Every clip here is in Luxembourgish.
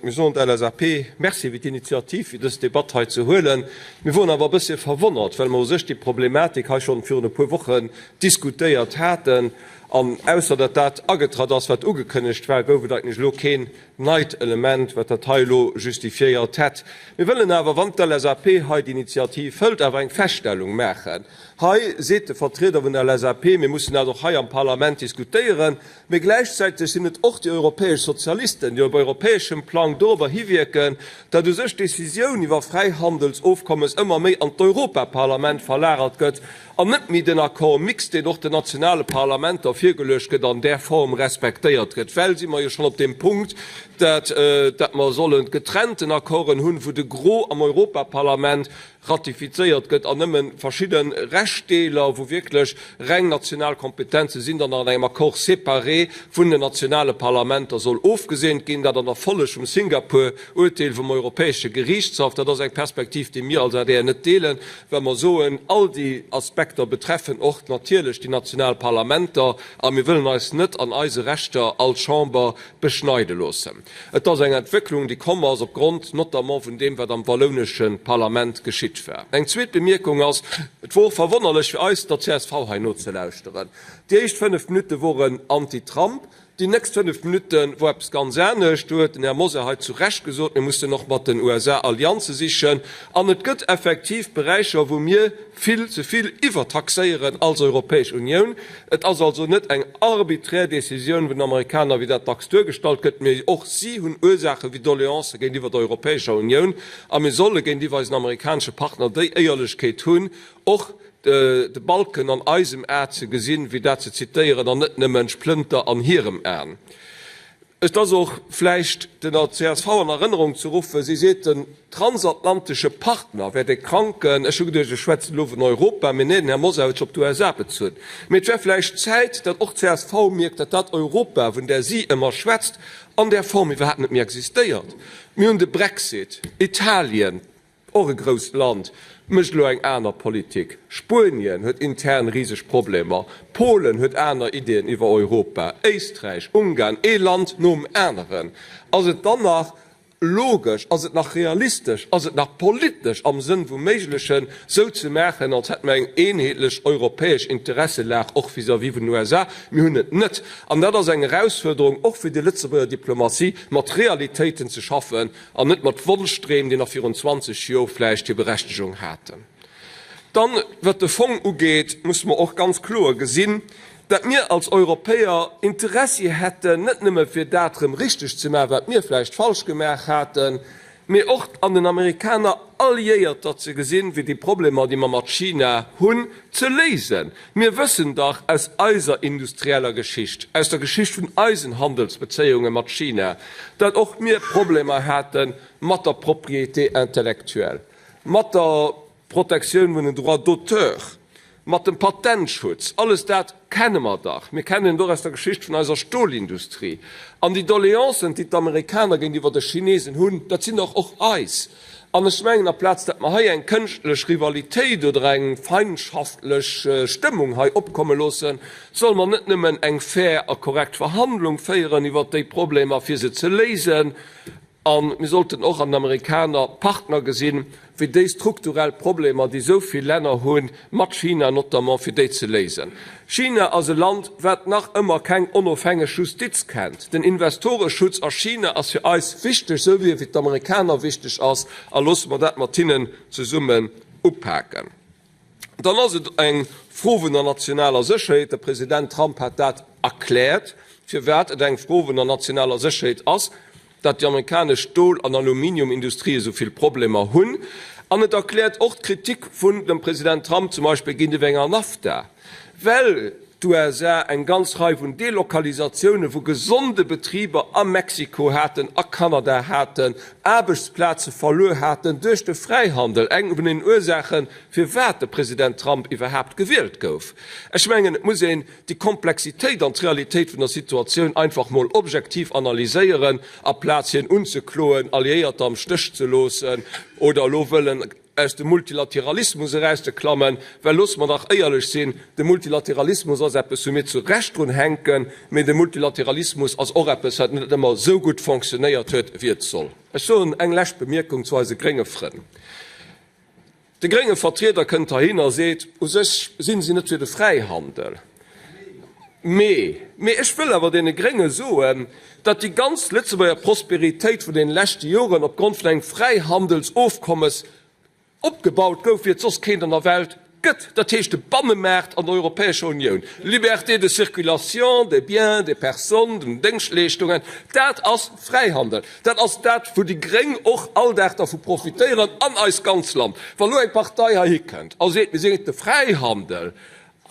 Mir soen der LSAP Merci fir d'Initiativ, fir dës Debatt hei ze huelen. Mir woren awer e bëssche verwonnert, well mer u sech déi Problematik hei schonn virun e puer Wochen diskutéiert haten. An ausser datt dat agetratt ass, wat ugekënnegt war, gouf et eigentlech elo keen neit Element, wat dat hei elo justifiéiert hätt. Mir wëllen awer, wann d'LSAP hei d'Initiativ hëlt, awer eng Feststellung maachen. Hei seet de Vertrieder vun der LSAP, mir mussen dat och hei am Parlament diskutéieren. Mee gläichzäiteg sinn et och déi europäesch Sozialisten, déi op europäeschem Plang dorobber hiwierken, datt u sech d'Decisioun iwwer Fräihandelsofkommes ëmmer méi an d'Europaparlament verlagert gëtt an net méi den Accord mixte, deen och den nationale Parlamenter virgeluecht gëtt, an där Form respektéiert gëtt. Well si mer jo schonn op deem Punkt, datt mer solle getrennten Accorden hunn, wou de Gros am Europaparlament ratifizéiert gëtt an nëmme verschidde Reschtdeeler, wou wierklech reng national Kompetenze sinn, dann nach an engem Accord séparé vun den nationale Parlamenter soll ofgeseent ginn, dat an der Folleg vum Singapur-Urteel vum Europäesche Geriichtshaff. Dat ass eng Perspektiv, déi mir als adr net deelen, well mer soen, all déi Aspekter betreffen och natierlech déi national Parlamenter a mir wëllen eis net an eise Rechter als Chamber beschneide loossen. Et ass eng Entwécklung, déi komm ass opgrond notamment vun deem, wat am wallounesche Parlament geschitt war. Eng zweet Bemierkung ass, Et wor och verwonnerlech fir eis, der csv hei nozelauschteren. Déi éischt fënnf Minutte woren anti-Trump, déi nächst fënnf Minutte wor eppes ganz anescht. Do huet den Här Mosar hei zu Recht gesot, mir mussen och mat den USA Allianze sichen. An et gëtt effektiv Beräicher, wou mir vill ze vill iwwertaxéieren als Europäesch Unioun. Et ass also net eng arbiträr Decisioun vun den Amerikaner, wéi dat dacks duergestallt gëtt, mee och si hunn Ursaache wéi Doleancë géintiwwer der Europäescher Unioun. A mir solle géintiwwer eisen amerikanesche Partner déi Éierlechkeet hunn, och de Balken an eisem A ze gesinn, wéi dat ze zitéieren, an net nëmmen d'Splënter an hirem Aen. Et ass och vläicht der csv an Erënnerung ze ruffen, si seet, den transatlantesche Partner wär dee Kranken. Ech hu geduecht, ech schwätzen elo vun Europa, mee nee, den Här Mosar huet sech op d'USA bezunn. Mee et wär vläicht Zäit, datt och d'CSV mierkt, datt dat Europa, vun där si ëmmer schwätzt, an där Form iwwerhaapt net méi existéiert. Mir hunn de Brexit, Italien, Och e grousst Land mécht elo eng aner Politik. Spuenien huet intern riseg Problemer, Polen huet aner Ideeën iwwer Europa, Éisträich, Ungarn, ee Land nom aneren. Ass et dann nach logesch, ass et nach realistesch, ass et nach politesch am Sënn vum Méiglechen, sou ze maachen, als hätte mer eng eenheetlech europäesch Interesselag och vis-à-vis vun den USA? Mir hunn et net. An dat ass eng Erausfuerderung och fir déi Lëtzebuerger Diplomatie, mat Realitéiten ze schaffen, An net mat Wonschdreem, déi nach virun 20 Jor vläicht hir Berechtigung haten. Dann, wat de Fong ugeet, musse mer och ganz kloer gesinn, dat mir als Europäer Interessi hätten, net nëmme fir dat erëm richteg ze maachen, wat mir vläicht falsch gemaach haten, mee och an den Amerikaner Alliéierter ze gesinn, fir déi Problemer, déi mer mat China hunn, ze léisen. Mir wëssen dach aus eiser industrieller Geschicht, aus der Geschicht vun eisen Handelsbezéiunge mat China, datt och mir Problemer hate mat der Propriété intellectuelle, mat der Protektioun vun den Droits d'auteur, mat dem Patentschutz. Alles dat kenne mer dach. Mir kennen et och aus der Geschicht vun eiser Stolindustrie. An déi Doleancen, déi d'Amerikaner géintiwwer de Chinesen hunn, dat sinn dach och eis. An ech mengen, aplaz datt mer hei eng kënschtlech Rivalitéit oder eng feindschaftlech Stëmmung hei opkomme loossen, solle mer net nëmmen eng fair a korrekt Verhandlung féieren iwwert déi Problemer, fir se ze léisen, a mir sollten och an den Amerikaner Partner gesinn, fir déi strukturell Problemer, déi esou vill Länner hunn, mat China notamment, fir déi ze léisen. China ass e Land, wat nach ëmmer keng onofhängeg Justiz kennt. Den Investoreschutz a China ass fir eis wichteg, esou wéi e fir d'Amerikaner wichteg ass, a loosse mer dat mat hinnen zesummen upaken. Dann ass et eng Fro vun der nationaler Sécherheet. De President Trump hat dat erkläert, firwat et eng Fro vun der nationaler Sécherheet ass, datt déi amerikanesch Stol an Aluminiumindustrie esou vill Problemer hunn. An et erkläert och d'Kritik vun dem President Trump zum Beispill géintiwwer enger NAFTA, well d'USA eng ganz Rei vun Delokalisatioune vu gesonde Betriber a Mexiko haten, a Kanada haten, Aarbechtsplaze verluer haten duerch de Fräihandel, eng vun den Ursaachen, firwat de President Trump iwwerhaapt gewielt gouf. Ech mengen, et muss een déi Komplexitéit an d'Realitéit vun der Situatioun einfach mol objektiv analyséieren, aplaz hien unzekloen, Alliéierter am Stéch ze loossen oder elo wëllen. aus dem Multilateralismus erauszeklammen, well loosse mer dach éierlech sinn, de Multilateralismus ass eppes, wou mir zu Recht drun hänken, mee de Multilateralismus ass och eppes, wat net ëmmer esou gutt fonctionnéiert huet, wéi et soll. Ech soen eng lescht Bemierkung zu eise grénge Frënn. De grénge Vertrieder kënnt heihin a seet, u sech si si net fir de Fräihandel. Mee, mee ech wëll awer deene Grénge soen, datt déi ganz Lëtzebuerger Prosperitéit vun deene leschte Joren opgrond vun engem Fräihandelsofkommes opgebaut gouf, wéi et soss keent an der Welt gëtt, dat heescht de Bannemaart an der Europäescher Unioun, Liberté de circulation des biens, des personnes, den Déngschtleeschtungen, dat ass Fräihandel. Dat ass dat, wou déi Gréng och all Dag dervu profitéieren an eist ganz Land. Wa lo eng Partei heihi kënnt a seet, mir si géint de Fräihandel,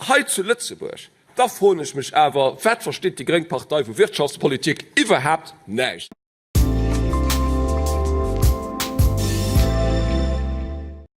Hei zu Lëtzebuerg, da froen ech mech awer, wat versteet déi gréng Partei vu Wirtschaftspolitik? Iwwerhaapt näischt!